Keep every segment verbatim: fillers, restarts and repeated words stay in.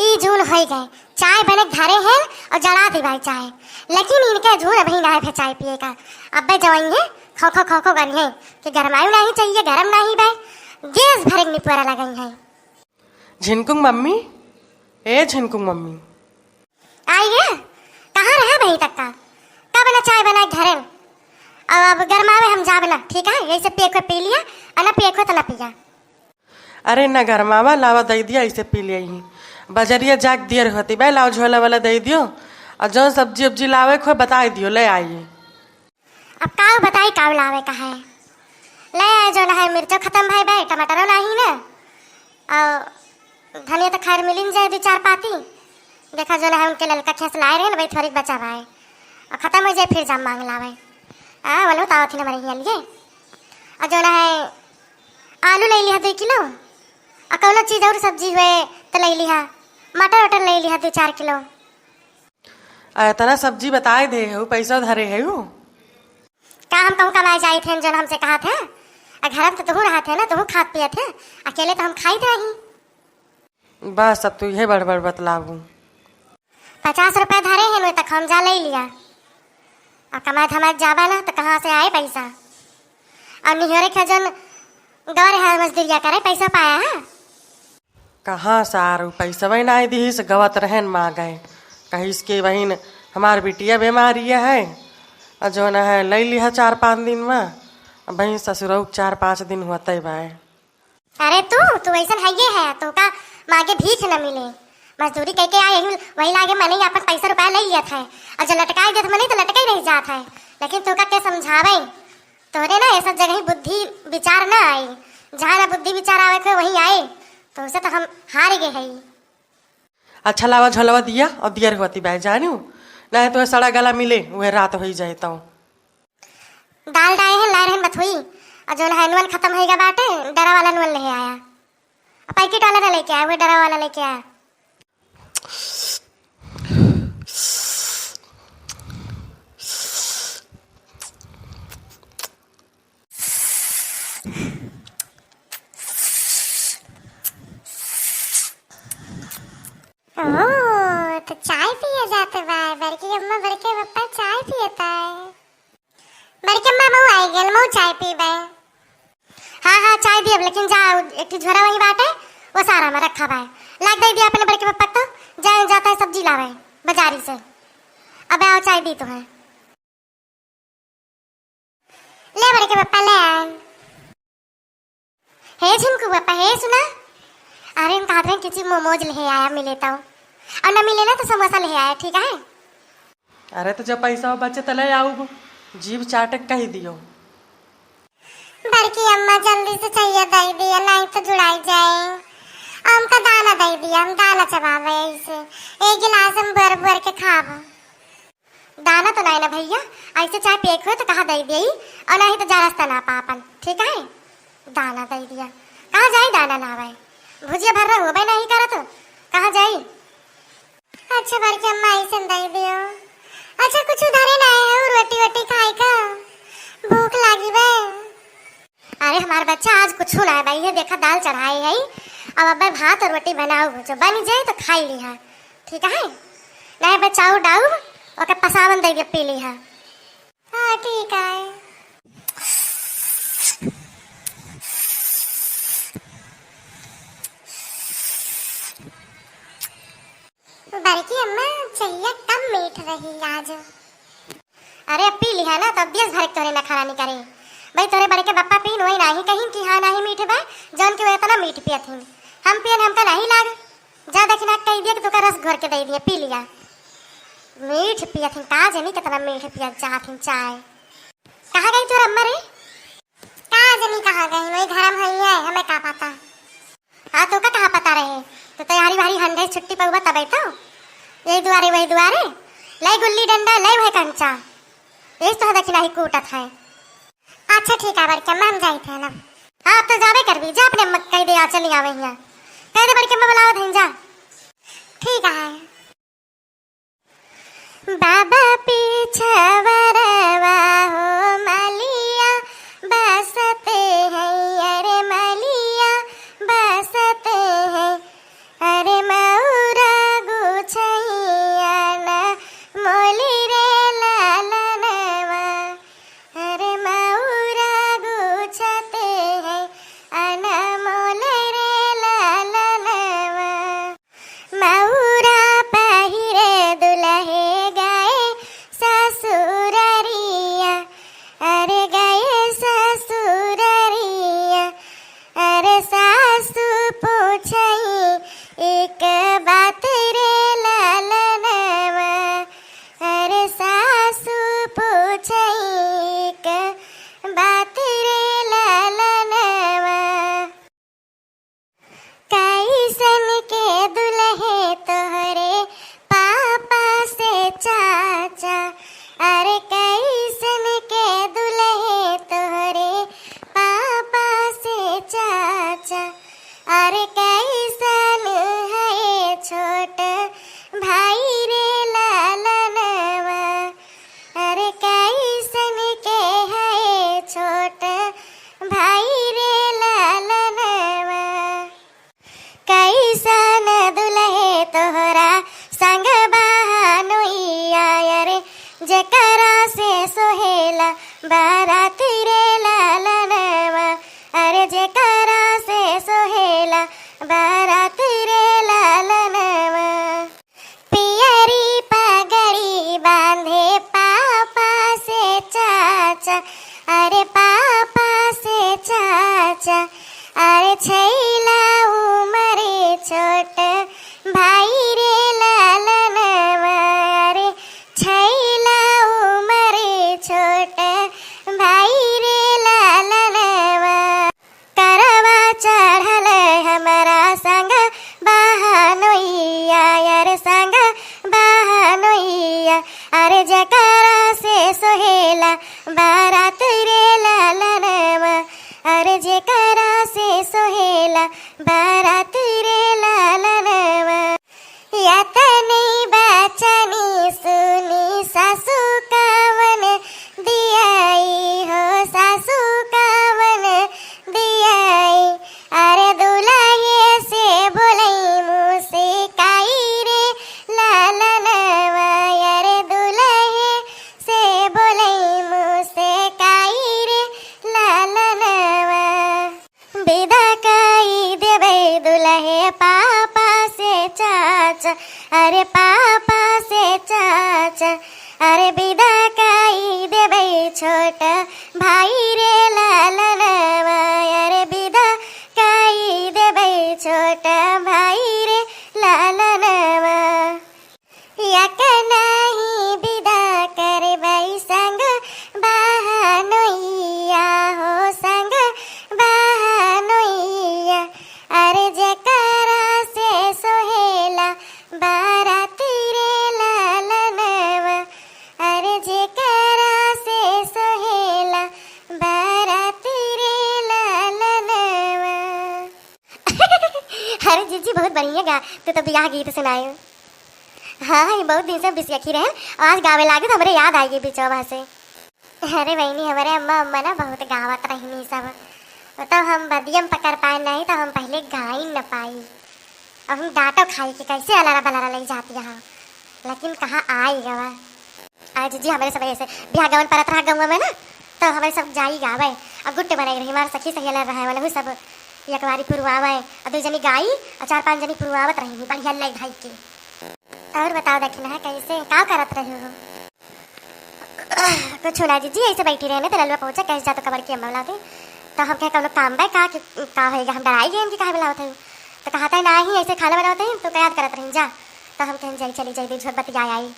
ई जून होई गए, चाय बने धरे हैं और जरा दे भाई चाय, लेकिन इनके जून अभी ना है चाय पिए का। अब्बे जवाई है, खो खो खो खो करी है कि गरमायु नहीं चाहिए, गरम नहीं बे, गैस भरे के निपुआरा लगाई है। झिनकुंग मम्मी, ए झिनकुंग मम्मी। आइए, कहाँ रहा बही तक का? कब ना चाय बनाए घरे में? अब, अब गरमावे हम जाब ना, ठीक है? यही से पिए को पी लिया, और ना पिए को तो ना पिया। अरे ना गरमावा, लावा दई दिया, इसे पी लिया ही। बजरिया जाके दियर होती बे, लाओ झोला वाला दई दियो, और जौन सब्जी उब्जी लावे को बताई दियो, ले आइए। अब काऊ बताई, काऊ लावे का है। ले आए, जौन है मिर्चो खतम भई बे, टमाटरो नाही ना। और धनिया तो खैर मिलिन जाए दो चार पाती। देखा, जौन है उनके ललका खेस लाए रहे ना भाई, थोड़ी बचा भाई। और खतम हो जाए, फिर जाम मांग लावे। हाँ, वनो तावत ही ना मरे हिया लिए। और जौन है आलू ले लिहा दो किलो। और कौनो चीज और सब्जी हुए तो ले लिहा। मटर वटर ले लिहा दो चार किलो। आ, इतना सब्जी बताए दे हऊ, पैसा धरे हऊ? का हम कहूँ कमाए जाइत हैं, जौन हमसे कहत हैं? आ, घर में तो तुहू रहत है ना, तुहू खात पियत है, अकेले तो हम खाइत रही। बस, अब तू इहे बड़ बड़ बतलाबू। पचास रुपया धरे हैं, वे तक हम जा ले लिया। अब कमाए धमाए जाबा ना, तो कहाँ से आए पैसा? और निहरे के जौन गौर है मजदूरिया करे, पैसा पाया है? कहाँ सार उ पैसवे नाई दिहिस, गवत रहेन मांगे। कहिस के बहिन, हमार बिटिया बीमारी है, और जौन है, ले लिहा चार पाँच दिन में। अब बहिन ससुरऊ के चार पाँच दिन होते बाए। अरे तू, तू ऐसन है ये है, तो का मांगे भीख न मिले। मजदूरी कह के आए, यही, वही लागे मने अपन पैसा रुपया ले लिया था, और जो लटकाए देत मने तो लटके रह जात है, लेकिन तू का के समझावे? तोहरे ना ऐसा जगह ही बुद्धि विचार ना आई, जहाँ ना बुद्धि विचार आवे के वहीं आए, तो उसे तो हम हार गए हई। अच्छा लावा झोलवा दिया और दियर होती बाय जानू, ना तो सड़ा गला मिले, वह रात होई जाए तो। दाल डाए हैं, लाए रहन बथुई, और जौन है नून खत्म होइगा बाटे, डरा वाला नून ले आया, और पैकेट वाला ना लेके आया, वह डरा वाला लेके आया। ओ, तो चाय पिए जाते बा। बड़की अम्मा, बड़के पप्पा चाय पियता है। बड़की अम्मा, मऊ आई गेल, मऊ चाय पीबे। हाँ, हाँ, चाय दियब, लेकिन जा, एक ठो झोरा वही बाटे, वो सारा में रखा बा। लाग दे दिया अपने बड़के पप्पा को, जाए जाता है सब्जी लावे बाजारी से। अब आओ, चाय दी तो है। ले बड़के पप्पा, ले आए। हे झिनकू पप्पा, हे सुना, अरे हम कहत रहे किसी मोमोज ले आया मिले तो, और न मिले ना तो समोसा ले आया, ठीक है? अरे तो जब पैसा बचे तो ले आऊब, जीभ चाटे कही दियो। बड़की अम्मा जल्दी से चाहिए दे दिया, नहीं तो जुड़ाई जाए। हमका दाना दे दिया, हम दाना चबावे ऐसे, एक गिलास हम भर भर के खाब। दाना तो नाई ना भैया, ऐसे चाय पिए के होए तो कहा दे देई, और नहीं तो जा रास्ता ना पा अपन, ठीक है? दाना दे दिया, कहाँ जाई दाना लावे? भुजिया भर रहा होबे नहीं करत, कहाँ जाई? अच्छा बड़की अम्मा, ऐसे दे दियो। अच्छा कुछ उधारे ना है, रोटी वोटी खाए का, भूख लागी बे। अरे हमार बच्चा आज कुछ ना है भाई, ये देखा दाल चढ़ाई है, अब अब्बे भात और रोटी बनाओ, जो बन जाए तो खाई लिहा, ठीक है? नहीं बे चाउर डाउब, ओके पसावन दे के पी लिहा। हाँ ठीक है। बड़की अम्मा, चहिया कम मीठ रही आज। अरे, अब पी लिहा ना, तो अब दियस भरे के तोरे नखरा नहीं करे। भाई, तोरे बड़े के बप्पा पीन, वही नाही कहीं कि हाँ, नाही मीठ बा, जौन कि वो इतना मीठ पियत हिन। हम पियन, हमका नाही लाग। जा दखिना कह दिया कि तोका रस घोर के दे दिया, पी लिया। मीठ पियत हिन, का जानी कितना मीठ पियत जात हिन चाय। कहाँ गई तोर अम्मा रे? का जानी कहाँ गई, वही घर में है, हमें का पता। हाँ, तोका कहाँ पता रहे? तो तैयारी भारी हंडे छुट्टी पउबा तबे तो। यही दुआरे, वही दुआरे। लै गुल्ली डंडा, लै वह कंचा। यही तो दखिना ही कूटत है। अच्छा ठीक है, बड़की अम्मा, हम जाइत है ना। हाँ, अब तो जाबे करबी, जा अपने अम्मा के कह दे, आ चली आवे हियाँ। कह दे बड़की अम्मा बुलावत हैं, जा। ठीक है। बाबा पीछवरवा हो मलिया बसते हैं, अरे मलिया बसते हैं, अरे मऊरा संग बहनोइया, अरे जेकरा से सोहेला बारात रे ललनवा, अरे जेकरा से सोहेला बारात रे ललनवा। यतनी बचनी सुनी सासु कवन दियाई हो, सासु कवन दियाई। अरे दुलहे से बोलई मुस्काई रे ललनवा, अरे दुलहे से बोलई मुस्काई रे ललनवा। बिदा कई देबै दुलहे पापा से चाचा, अरे पापा से चाचा, अरे बिदा कई देबै छोट भाई रे ललनवा, अरे बिदा कई देबै छोट भाई रे ललनवा। यक नहीं बिदा करबै संग बहनोइया हो, संग बहनोइया। अरे जेकरा से सोहेला बारात रे ललनवा, अरे जेकरा से सोहेला बारात रे ललनवा। अरे जीजी, बहुत बढ़िया गा, तू तो बियाह गीत सुनायो। हाँ, ये बहुत दिन से बिसियखी रहे, आज गावे लागे तो हमरे याद आइगी बिचवा से। अरे बहिनी, हमरे अम्मा, अम्मा ना बहुत गावत रहनी सब, वो तो हम बदियम पकड़ पाए नहीं तो हम पहले गाइन न पाई। अब हम डांटो खाई कि कैसे अलारा बलारा लई जाती है, लेकिन कहाँ आई गवा। आ जीजी, हमरे सब ऐसे बियाह गवन परत रहा गौवा में ना, तो हमरे सब जाई गावे, आ गुट्ट बनाई रही, हमार सखी सहेला रहे वाला, वो सब एक बारी पुरवावे, आ दो जनी गाई, आ चार पांच जनी पुरवावत रही, बढ़िया लई धाई के। और बताओ दखिनहा, कैसे, का करत रहे हो? कुछ ना जीजी, ऐसे बैठी रहे ना, तो ललुआ पहुंचा, कैसे जा तो कबर की अम्मा बुलाते, तो हम कहे कौनो काम बा का, कि का होएगा, हम डराई गए कि काहे बुलावत है, तो कहा था नहीं, ऐसे खाना बनावत है, तो का याद करत रही जा, तो हम कहें जाई, चली जाई, दे झोर बतिया आई।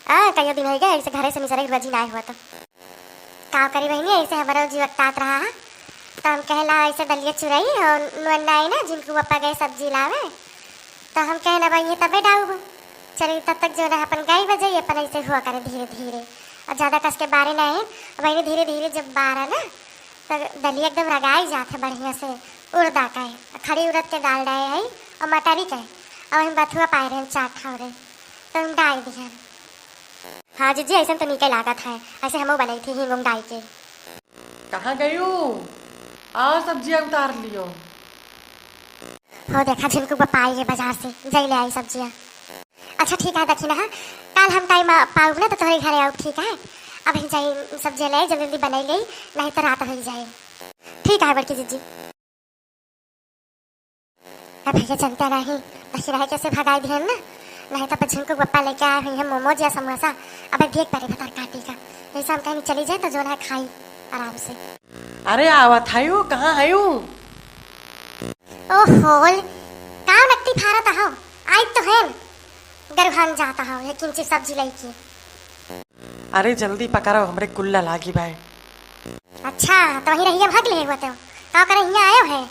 आ, कईयो दिन होइ गए, ऐसे घरे से निसरे के रुआ जी नाय हुआ तो। का करी बहिनी, ऐसे हमरो जीव अकतात रहा है। तो हम कहे ला ऐसे दलिया चुरई और नोन नाई ना, झिनकू पप्पा गए सब्जी लावे। तो हम कहे ना बहिनी तबे डाउब। चली तब तक जो ना अपन गाई बजाई, अपन ऐसे हुआ करे धीरे धीरे। और ज्यादा कस के बारे नहीं, बहिनी धीरे धीरे जब बारा ना, तो दलिया एकदम रगाई जात है बढ़िया से, उड़दा का है, खड़ी उड़द के दाल डाए है और मटरी का है। और हम बथुआ पाए रहे चार ठाव रहे, तो हम डाल दिया। हाँ जीजी, ऐसन तो नीके लागत है, ऐसे हमहू बनाई थी हींग उंग डाई के। कहाँ गयू? आओ सब्जिया उतार लियो। हो देखा झिनकू पप्पा आई है बाजार से, जाई ले आई सब्जिया। अच्छा ठीक है दखिनहा, काल हम टाइम पाउब ना तो तोहरे घरे आउब, ठीक है? अब हम जाई सब्जिया ले आई, जल्दी जल्दी बनाई ले, नहीं तो रात हो जाए। ठीक है बड़की जीजी। अब भैया जनते नहीं, दखिनहा कैसे भगाई दिहन ना, नहीं तो झिनकू पप्पा लेके आए हुई हैं मोमोज या समोसा। अब देख परे भतार काटी का, यही से हम कहीं चली जाए तो जो ना खाई आराम से। अरे आवत है यू, कहाँ है यू? ओ होल, का नकटी फारत हो? आई तो है, गरुहान जाता हो, ये किंची सब्जी लई की। अरे जल्दी पकड़ो, हमरे कुल्ला लागी भाई। अच्छा, तो वहीं रहिए, भाग ले हुआ तो। का करे हियाँ आयो है?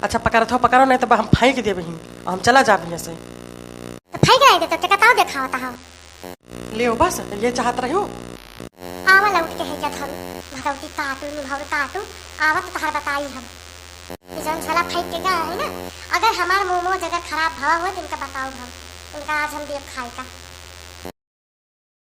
अच्छा पकड़त हो, पकड़ो, नहीं तो हम फेंक देब ही, हम चला जाब यहाँ से। तो फेंक नहीं दे तो टेकताओ देखावता हो। ले बस, ये चाहत रही हो। आवा लौट के है क्या थारू, भगवती काटू, निभौर काटू, आवा तो तहार बताई हम। ये जौन साला फेंक के गया है ना, अगर हमार मोमोज अगर खराब भवा हो तो इनका बताओ हम, इनका आज हम देव खाए का।